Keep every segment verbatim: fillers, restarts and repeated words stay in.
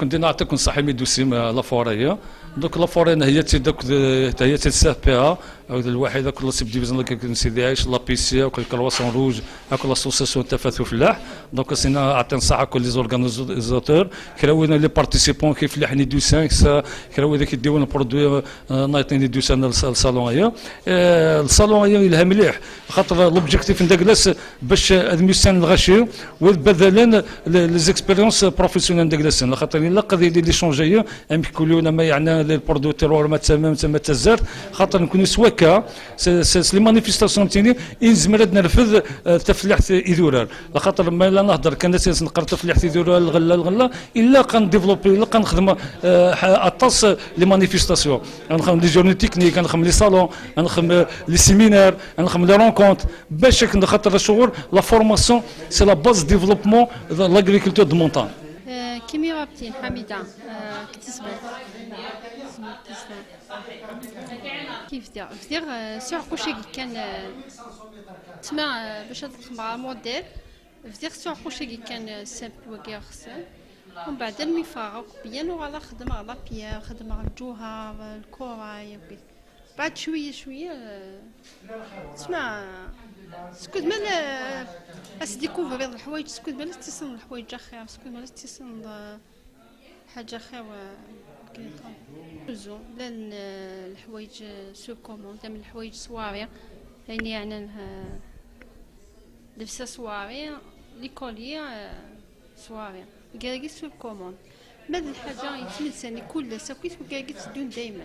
كنت نعطيكم صحيح ميدوسيم لافوري. دوك لافوري هي تيدك، هي تيساف بها. عاود الواحد كل سيب ديفيزيون لك نسيدي عايش لا بيسي وكل كرواسون روج. اكل لاسوسياسيون تفاتو فلاح. دونك سينا اعطي نصح كل لي زورغانيزاتور، كراوينا لي بارتيسيبون كيف لحني دو سانك سا، كراوي ذاك يديون برودوي نايطين دو سان الصالون هي. الصالون هي لها مليح، خاطر لوبجيكتيف نداكلاس باش ادميسان الغاشي وبدلا لي زيكسبيريونس بروفيسيونيل نداكلاسن، خاطر الا قضي لي شونجي ام كلونا ما يعني لي برودوي تيرور ما تسمى ما تسمى تزار، خاطر نكونوا سواكا. سي لي مانيفيستاسيون تيني نزمر نرفذ تفلحت ايدورار. لا خاطر ما لا نهضر كان سيس نقرا تفلحت ايدورار الغلا الغلا الا كان ديفلوبي الا كان خدمه. اطاس لي مانيفيستاسيون، نخدم لي جورني تكنيك، نخدم لي صالون، نخدم لي سيمينار، نخدم لي رونكونت. باش خاطر الشغل لا فورماسيون سي لا باز ديفلوبمون لاغريكولتور دو مونتان. كيمي رابتين حميده. كنت صغير كيف دير كيف دير سي عقوشي كان تسمع باش هاد الخمره موديل. بديت سو عقوشي كان سامبل وكي خصن. ومن بعد مي فراغ بيان وغالا خدم على بيان خدم على الجوهر الكوراي. بعد شويه شويه تسمع سكوت مال اس ديكوفري الحوايج سكوت مال تيسن الحوايج اخير سكوت مال تيسن حاجه خير. كاين زو لان الحوايج سو كوموند من الحوايج صواري. يعني يعني لبسه صواري ليكولي صواري كاع سو كوموند. ما هاد الحاجه يتمنساني كل ساكويت وكاع تدون دائما.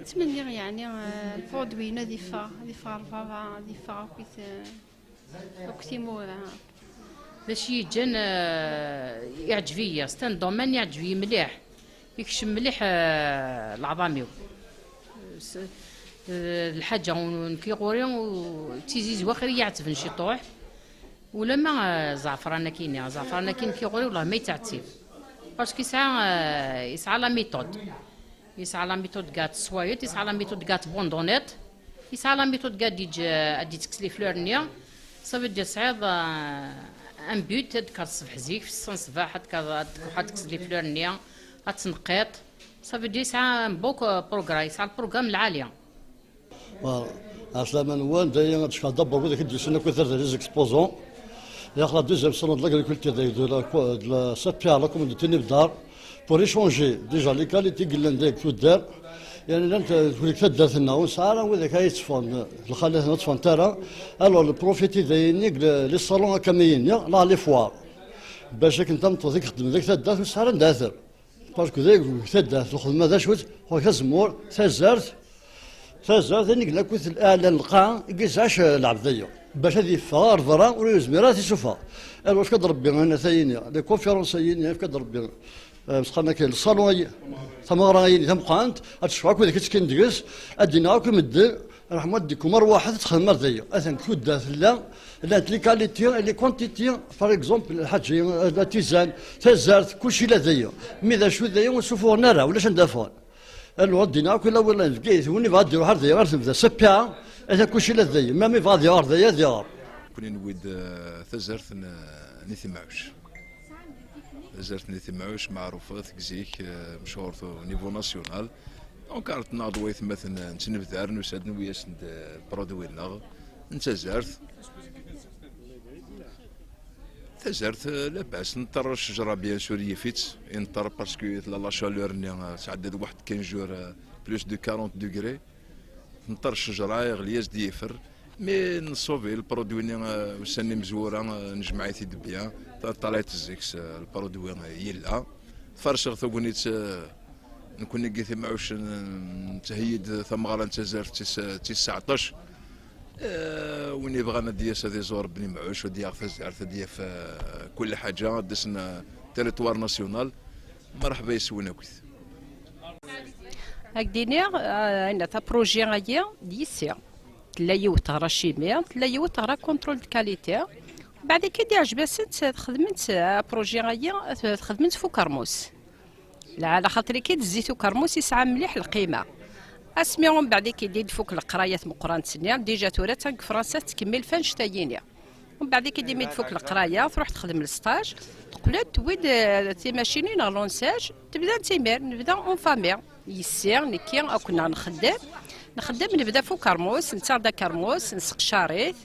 نتمنى يعني البرودوي هذه فا هذه فا الفافا هذه فا كويت. وكتيمورة. باش يجن يعجبية ستان دومان يعجبي مليح. يكشم مليح العظاميو. الحاجة ونكي غوري وتيزيز واخر يعتبن شي طوح. ولما زعفران كيني زعفران كين كي غوري والله ما يتعتب. باسكو يسعى يسعى لا ميثود. يسعى لا ميثود كاع تصويت يسعى لا ميثود كاع تبوندونيت. يسعى لا ميثود كاع ديج ادي تكس لي فلور نيا. صافي دير صعيد. ان بوت تذكر الصبح زيك في الصن صباح تذكر تكس لي فلور نيا. اتنقيط. صافي دير يسعى بوك بروغرام يسعى البروغرام العالي. عسلامة نوان دايا تشفى دابا وذاك يدوسنا كثر لي زيكسبوزون. ياخ لا دوزيام سالون دو لاغريكولتور دايك دو لا سابيا لا كومونديتي نبدار. بور ايشونجي ديجا لي كاليتي قلنا دايك تودار. يعني لان توليك تدارتنا ونسعى راه وذاك هاي تصفون الخالات نتصفون ترى. الو بروفيتي داينيك لي صالون كاميين لا لي فوار. باش كنت تمطو ذيك خدم ذيك تدارت ونسعى راه نداثر. باسكو دايك تدارت الخدمة ذا شوت خويا تزمور تزارت. Tazart anig lakut الاعلان القاعة يقيساش العبدية باش هذه يفغار ضرا ولا يزميرات يسوفها. الو فكاد ربي انا ثايني لي كونفيرونس ثايني فكاد ربي. مسخنا كاين الصالون اي تمغرا اي تمقانت. هاد الشفعه كود كتكين ديس ادينا كو مدل. رحمه ديكم مر واحد تخدم مرديه اثن كود لا. لانت لي كاليتي لي كوانتيتي. فار اكزومبل الحاجي لا تيزان تزارت كلشي لا ذيه. مي ذا شو ذيه ونسوفو نرى ولا شندافون. الوردينا كل ولا نفقيت وني بغا ديرو حرد يغار تبدا سبيعة. اذا كلشي لا دايم ما مي بغا ديغار دايا ديغار. كوني نويد تزرت نيثي معوش. تزرت نيثي معوش معروفة تكزيك مشهورة نيفو ناسيونال. دونك عرفت ناض ويثمثن نتنبذار نساد نوياس برودوي نغ نتزرت. Tazart labas, neṭṭer ccejra bien sûr yif-itt, i neṭṭer parce que tella la chaleur-nni tesɛedda-d waḥed quinze jours plus de quarante degrés, neṭṭer ccejra iɣli-yas-d yifer, mais nṣubi lproduit-nni ussan-nni imezwura nejmeɛ-it-id bien, teṭṭalay-t zik lproduit yella, farseɣ tagnit. Nekkni deg Timeɛuc nettheyyi-d tameɣra n tazart tis, tis seɛṭac. Win yebɣan ad d-yas ad iẓur Bni Mɛuc, ad d-yaɣ tazart, ad d-yaf kul ḥaǧa, ad d-asen territoire national. Merḥba yes-wen akkit. Ad k-d-iniɣ, ayen approjet-agi d yessi. Tella yiwet ɣer acimi, tella yiwet ɣer contrôle de qualité. Beɛd akka i d-iɛjeb-asent, xedment approjet-agi, xedment f ukermus. Lɛala xaṭer-ik-id zzit ukermus yesɛa mliḥ lqima. Asmi umbeɛd-ik-id i d-tfuk leqraya tmeqqrant-nni, dija tura attan deg Fransa tettkemmil f annect-agi-nni. Umbeɛd-ik-id imi d-tfuk leqraya, truḥ texdem lesṭaj, Qqlent wid, eh, timacinin ɣer l'enseigne, tebda n timir, nebda en famille. Yessi, nekki, akk-nneɣ nxeddem. Nxeddem, nebda f ukermus, nettaɣ-d akermus, nseqcar-it.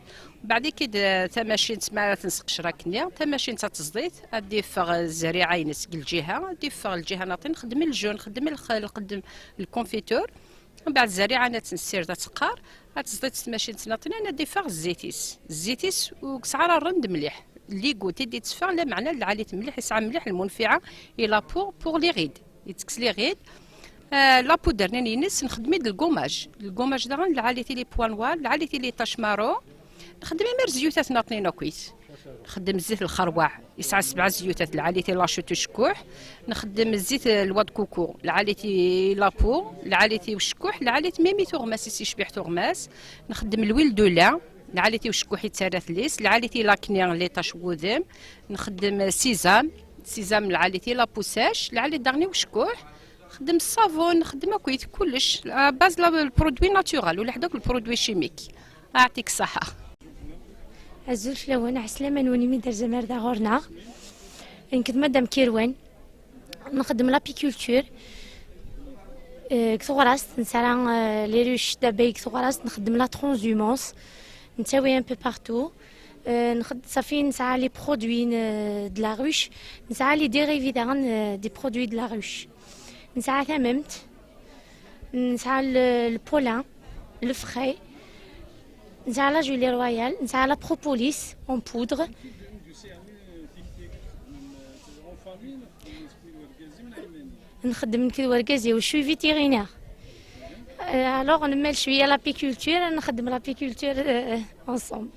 Mbeɛd ikid, eh, tamacint, mi ara t-nseqcer akkenni, tamacint ad teẓḍit, ad d-iffeɣ zzeriɛa-ines deg lǧiha, ad d-iffeɣ lǧiha nniḍen, nxeddem lju, nxeddem lx-, nxeddem lkonfitur. Mbeɛd zzeriɛa ad tt-nessired ad teqqar, ad teẓḍit s tmacint nniḍen, ad d-iffeɣ zzit-is. Zzit-is ur yesɛi ara rrend mliḥ. Ligut i d-itteffeɣ, lameɛna lɛali-t mliḥ, yesɛa mliḥ lmunfiɛa i la peau pour les rides. Yettekkes les rides. Ah, la poudre-nni-ines nxeddem-id lgumaj. Lgumaj daɣen lɛali-t i les points noirs, lɛali-t i les taches marron. Nxeddem imir zziyutat nniḍen akkit. Nxeddem zzit lxerwaɛ, yesɛa sebɛa zziyutat, lɛali-t i la chute ucekkuḥ. Nxeddem zzit lwa d kuku, lɛali-t i la peau, lɛali-t i ucekkuḥ, lɛali-t même i tuɣmas-is, yecbiḥ tuɣmas. Nxeddem l'huile de lin, lɛali-t i ucekkuḥ yettarra tles, lɛali-t i l'acné, les taches n wudem. Nxeddem sésame, sésame lɛali-t i la peau sèche, lɛali-t daɣen i ucekkuḥ. Nxeddem ṣṣabun, nxeddem akkit kullec, à base la, le produit naturel, ulaḥedd akk le produit chimique. Ɛṭik ṣṣeḥḥa. Azul fell-awen, ɛeslama-nwen imi d-terzam ar da ɣur-neɣ. Nekk d Madame Kirwan, nxeddem l'apiculture. Euh, deg teɣrast, nesɛa, euh, les ruches d'abeilles deg teɣrast, nxeddem la transhumance, nettawi un peu partout. Euh, nxed-, صافي, nesɛa les produits, euh, de la ruche, nesɛa les dérivés daɣen, euh, des produits de la ruche. Nesɛa tamemt, nesɛa le, le pollin, le frais, nesɛa la gelée royale, nesɛa la propolis en poudre. Nxeddem nekk d wergaz-iw, je suis vétérinaire. Euh, alors, nemmal cwiya l'apiculture, nxeddem l'apiculture, euh, ensemble.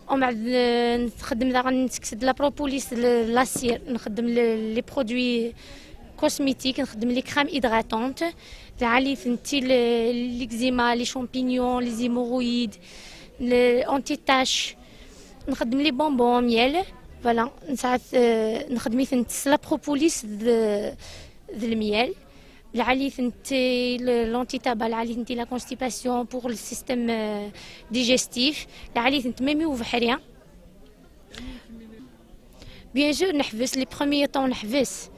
ومن بعد، آه، نخدم داغن، نتكسد la propolis, ل-، la cire، نخدم ل-، les produits cosmétiques، نخدم les crèmes hydratantes، العالي ثنتي ل-، l'eczéma، les champignons، les hémorroïdes، ل-، anti-taches، نخدم les bonbons miel، voilà، نساعد، آه، نخدم ثنت la propolis ذ-، ذ الميال. العالي ثنتي ل-، l'antitabac، العالي ثنتي la constipation pour le système, euh, digestif، العالي ثنت même وبحرية. Bien sûr نحبس، les premiers temps نحبس.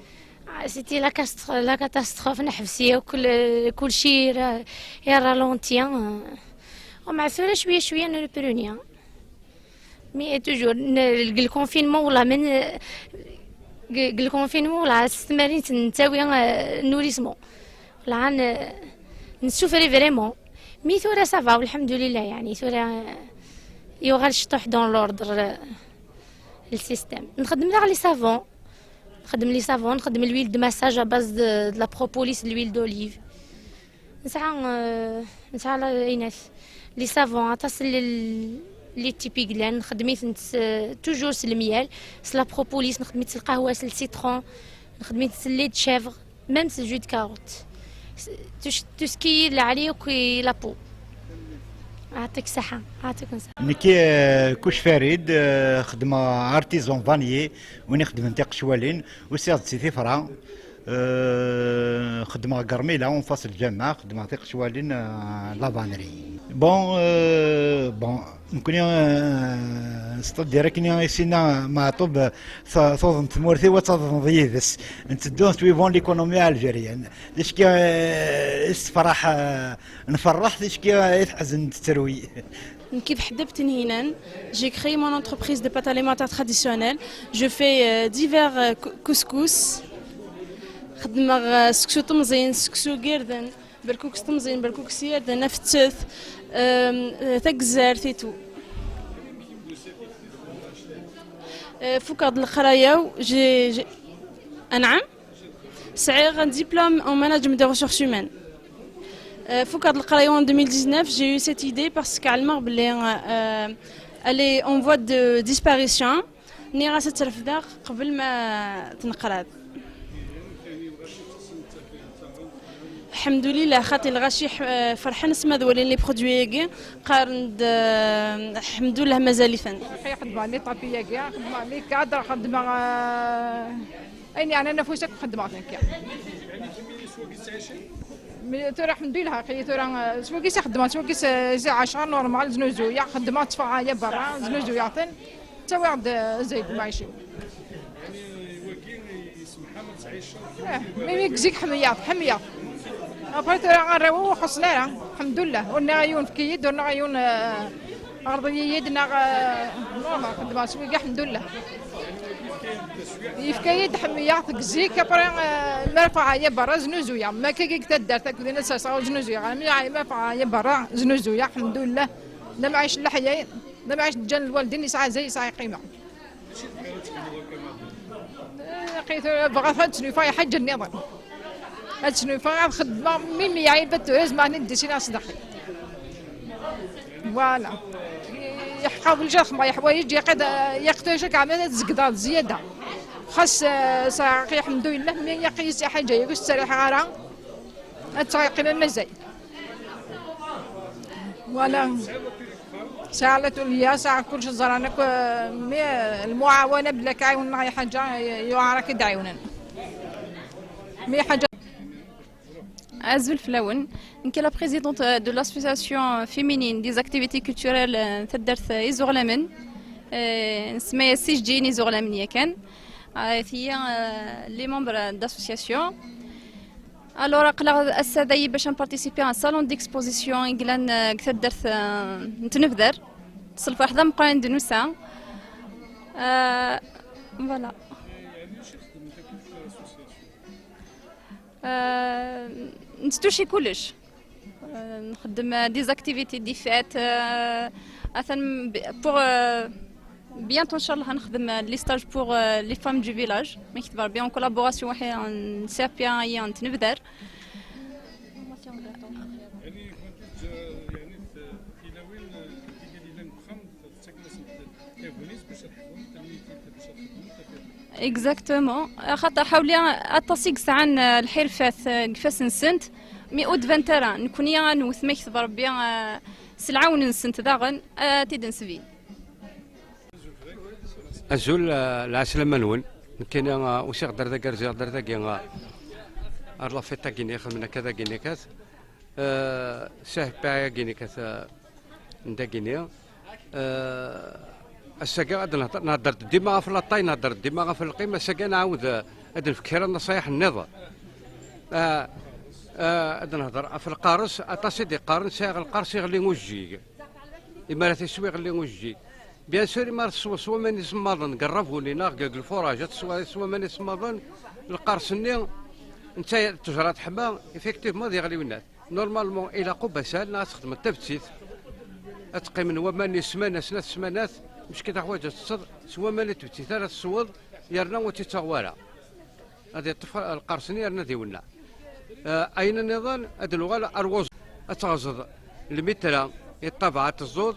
آه، c'était la cast-، la catastrophe، نحبس يا كل، كل شيء را-، يا ralenti، آه. ومع ثورة شوية شوية نربروني، آه. Mais toujours ن-، le confinement والله من، le confinement والله ستمارين نتاوي، آه، nourrissement. والله ن-، نسوفري vraiment. Mais ثورة ça va والحمد لله، يعني ثورة يوغال الشطوح dans l'ordre، آه، le système. نخدم داغ les savons. نخدم les savons، نخدم l'huile de massage à base de, de la propolis، l'huile d'olive. نسعى، آه، نسعى لا-، إيناث. Les savons، عطاس ال-، les typiques لان نخدميت نت-، toujours س الميال، س la propolis، نخدميت س القهوة، س le citron، نخدميت س lait de chèvre، même س le jus de carotte. س-، tout ch-، tout ce qui est العلي وكي la peau. يعطيك الصحة، يعطيكم الصحة. نكي، آه، كوش فريد، آه، خدمة artisan vannier، وين خدمة نتاق شوالين، وسيرد سي ثفرة. Euh, xeddmeɣ deg Rmila, en face lǧameɛ, xeddmeɣ tiqecwalin, euh, la vannerie. Bon, euh, bon, nekkni, euh, c'est-à-dire akken i s-yenna Meɛṭub, euh, ta-, tuḍen tmurt-iw ad taḍneḍ yid-s. Nteddu suivant l'économie algérienne. D acu kan, euh, i s-tefreḥ, euh, nferreḥ, d acu kan i teḥzen tettru. Nekk d Ḥeddeb Tinhinan. J'ai créé mon entreprise de pâtes alimentaires traditionnelles. Je fais, euh, divers, euh, cou-, couscous. Xeddmeɣ, euh, seksu temẓin, seksu n yirden, berkukes temẓin, berkukes n yirden, afettet, euh, euh, tagezzart et tout. Euh, fukeɣ-d leqraya-w, j'ai, j'ai, anɛam? Sɛiɣ un diplôme en management des ressources humaines. Euh, fukeɣ-d leqraya en deux mille dix-neuf, j'ai eu cette idée parce que ɛelmeɣ belli, euh, elle est en voie de disparition. Nniɣ-as ad tt-refdeɣ qbel ma tenqerɛed. Lḥemdulillah, xaṭi lɣaci ḥ-, ferḥen asma d walin les produits-agi, qqaren-d, euh, lḥemdullah mazal-iten. Xedmeɣ les tapis-agi, xedmeɣ les cadres, xedmeɣ, euh, Ayen yeɛnan afus akk xeddmeɣ-t nekki. Mi tura, ḥemdullah, axi tura, eh, s wagi s i xeddmeɣ, s wagi s, s i ɛaceɣ, normal, znuzuyeɣ, xeddmeɣ, tteffɣeɣ ya berra, znuzuyeɣ-ten, ttawiɣ-d, eh, azay n lmaɛic-iw. Eh, mi mi zik ḥemyaḍ, ḥemyaḍ. Après tura arraw ur xuṣṣen ara, lḥemdullah. Ur nniɣ yiwen efk-iyi-d, ur nniɣ yiwen, eh, ɣerḍ-iyi-d, neɣ, eh, non, non, xeddmeɣ s wigi, lḥemdullah. Yefka-yi-d ḥemyaḍ deg zik, après, eh, mi ara ffɣeɣ aya berra, znuzuyeɣ. Ma akka deg taddart akked din ad serseɣ ur znuzuyeɣ ara, mi ara ffɣeɣ aya berra, znuzuyeɣ, lḥemdullah. D amɛic n leḥya, d amɛic ǧǧan lwaldin, yesɛa azal, yesɛa qima. Eh, aql-i tura bɣiɣ ad snufeɣ i ḥaǧa nniḍen. Ad snufeɣ, ad xedmeɣ, mi mi yeɛyiba turizm, ad dessiner s daxel. Voilà. Yeḥqa wlej ad xedmeɣ yeḥwayeǧ, yaqi d, yaqi tura cak ɛmad ad zegdeɣ d zzyada. Xas, eh, sɛiɣ, lḥemdullah, mi yaqi yesɛa ḥaǧa, yak ur s-ttsariḥeɣ ara. Ad ttɣiqqimen mazal. Voilà. Sɛiɣ la tolya, sɛiɣ kullec ẓran akk, mi lmuɛawana belli ad k-ɛiwnen ɣer ḥaǧa, yuɛer ad k-id-ɛiwnen. Mi ḥaǧa. Azul fell-awen. Nekk la présidente de l'association féminine des activités culturelles, euh, taddart, euh, Izuɣlamen. Euh, nsemma-yas Sijjin Izuɣlamen yakan. Euh, tiya, euh, les membres d'association. Alors, aql-aɣ ass-a dayi bac ad nparticiper à un salon d'exposition i yellan, euh, deg taddart, euh, n Tnebder. S lferḥ d ameqqran d nusa. Euh, voilà. Euh, netttuci kullec. Euh, nxeddem, euh, des activités, des fêtes, euh, atan b-, pour, euh, bientôt, inchallah, ad nexdem, euh, les stages pour, euh, les femmes du village. Ma yekteb Rebbi, en collaboration waḥi n C P A i n Tnebder. Exactement. Axaṭer ḥawli aṭas i yesɛan, euh, lḥirfat, euh, deg ifassen-nsent, mi ur d-banent ara. Nekni ad nwet, ma yekteb Rebbi, euh, s lɛawen-nsent daɣen, ad t-id-nsbin. Azul, eh, lɛeslama-nwen. Nekkini, eh, usiɣ-d ar dagi, rziɣ-d ar dagi, eh, ar la fête-agi-nni, xedmen akka dagi-nni kat. Eh, sah paɛi-agi-nni kat, eh, n dagi-nni. Eh, ass-agi ad nehder, nehder-d dima ɣef latay, nehder-d dima ɣef lqim. Ass-agi ad nɛawed, eh, ad nefk kra n nnṣayeḥ nniḍen. Eh, eh, ad nehder ɣef lqares, aṭas i d-iqqaren, sɛiɣ lqares iɣelli ujjig. Imi ara t-iswi iɣelli ujjig. Bien sûr, imi ara tesweḍ s waman isemmaḍen deg rrabuni neɣ deg lfuraj, ad tesweḍ s waman isemmaḍen, lqares-nni, netta tejra teḥma, effectivement, ad yeɣli winat. Normalement, ilaq ubasal neɣ ad txedmeḍ tabettit. Ad teqqimen waman i ssmana, snat ssmanat, mecki teḥwaǧ ad teṭṭseḍ s waman i tbettit ara tesweḍ, yerna ur tt-ittaɣ wara. Ad yeṭṭef lqers-nni yerna ad iwenneɛ. Eh, ayen nniḍen, ad nuɣal ar wuẓ-, ad teɣzeḍ lmitra i ṭṭabeɛ, ad teẓẓuḍ,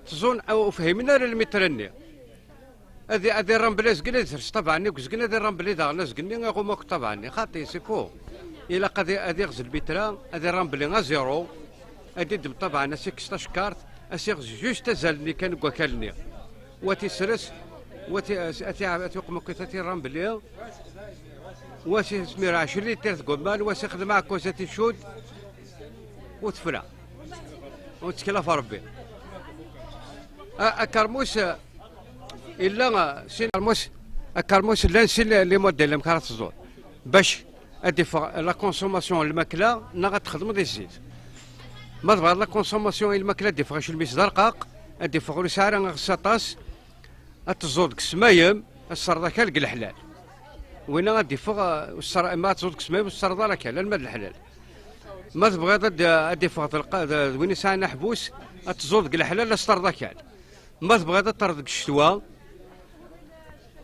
teẓẓun, ur fhimen ara lmitra-nni. Ad i-, ad irrambli azgen, ad iters ṭṭabeɛ-nni deg uzgen, ad irrambli daɣen azgen-nni, iɣumm akk ṭṭabeɛ-nni. Xaṭi, c'est faux. Ilaq ad i-, ad iɣez lmitra, ad irrambli à zéro, ad iddem ṭṭabeɛ-nni, ad s-ikkes tacekkart, ad s-iɣez juste azal-nni kan deg wakal-nni. Wa tisres, wa ti-, a ti-, a ti-, a tiqmuqit, a tirrambli, wa si smir ɛecrin litir deg waman, wa si xdem aɛekkaz a t-icudd, u tefra. U nettkel ɣef Rebbi. A, akarmus, eh, illa, eh, sin akarmus, akarmus llan sin les modèles amek ara teẓẓuḍ. Bac ad iffeɣ la consommation n lmakla neɣ ad txedmeḍ i zzit. Ma tebɣiḍ la consommation i lmakla ad iffeɣ iclem-is d arqaq, ad iffeɣ ur yesɛi ara iɣes aṭas, ad teẓẓuḍ deg ssmayem, ad tesserḍ akal deg leḥlal. Winna ad iffeɣ, eh, ur tesser-, ma ad teẓẓuḍ deg ssmayem ur tesserḍ ara akal, alma d leḥlal. Ma tebɣiḍ ad, ad iffeɣ d lqa-, d, d win yesɛan aḥbus, ad teẓẓuḍ deg leḥlal, ad tesserḍ akal. Ma tebɣiḍ ad terreḍ deg ccetwa,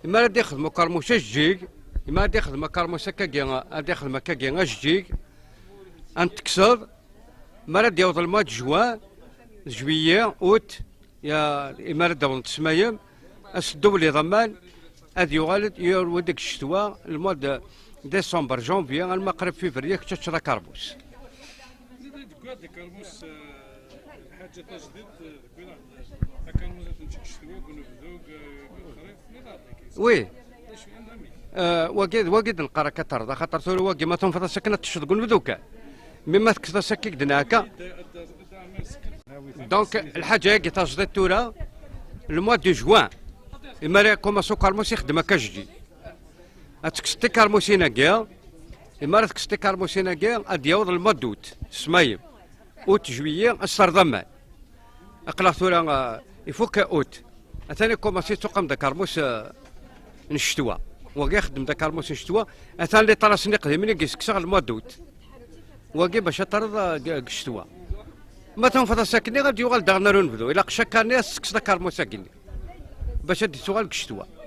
imi ara d-ixdem ukermus ajeǧǧig, imi ara d-ixdem akermus akkagi, ad ixdem akkagi ajeǧǧig, ad n-tekkseḍ, mi ara d-yaweḍ lmois de juin, juillet, août, ya, imi ara d-awḍent ssmayem, ad s-tdewliḍ aman, ad yuɣal, yurew-d deg ccetwa, lmois de décembre, janvier, alma qrib février, kečč ad teččeḍ akermus. Deg waḥed akermus, eh, lḥaǧa tajdidt, eh, deg waḥed akermus ad ten-tečč ccetwa, deg unebdu, deg, deg lexrif, nniḍ-aɣ-d akka. Oui. D acu, anda mi? Eh, wagi, wagi d-neqqar akka terḍ, axaṭer tura wagi ma tunfeḍ-as akken ad teččeḍ deg unebdu kan. Mi ma tekkseḍ-as akka i d-nenna akka. Donc, lḥaǧa-agi tajdidt tura, le mois de juin, imi ara ikumaṣ ukermus ixeddem akka jeddi. Ad tekkseḍ tikermusin-agi, imi ara tekkseḍ tikermusin-agi, ad d-yaweḍ lmad d ut, ssmayem. Ut, juillet, ad s-terreḍ aman. Aql-aɣ tura, ah, ifuk ut. Atan ikumaṣi yettuqam d akermus, ah, n ccetwa. Wagi ixeddem d akermus n ccetwa. Atan liṭras-nni iqdimen i yessekseɣ lmad d ut. Wagi bac ad terreḍ, ah, deg deg ccetwa. Ma tunfeḍ ass-akkenni, ad d-yuɣal daɣen ar unebdu. Ilaq cakka-nni ad s-tekkseḍ akermus-agi-nni. Bac ad d-tuɣal deg ccetwa.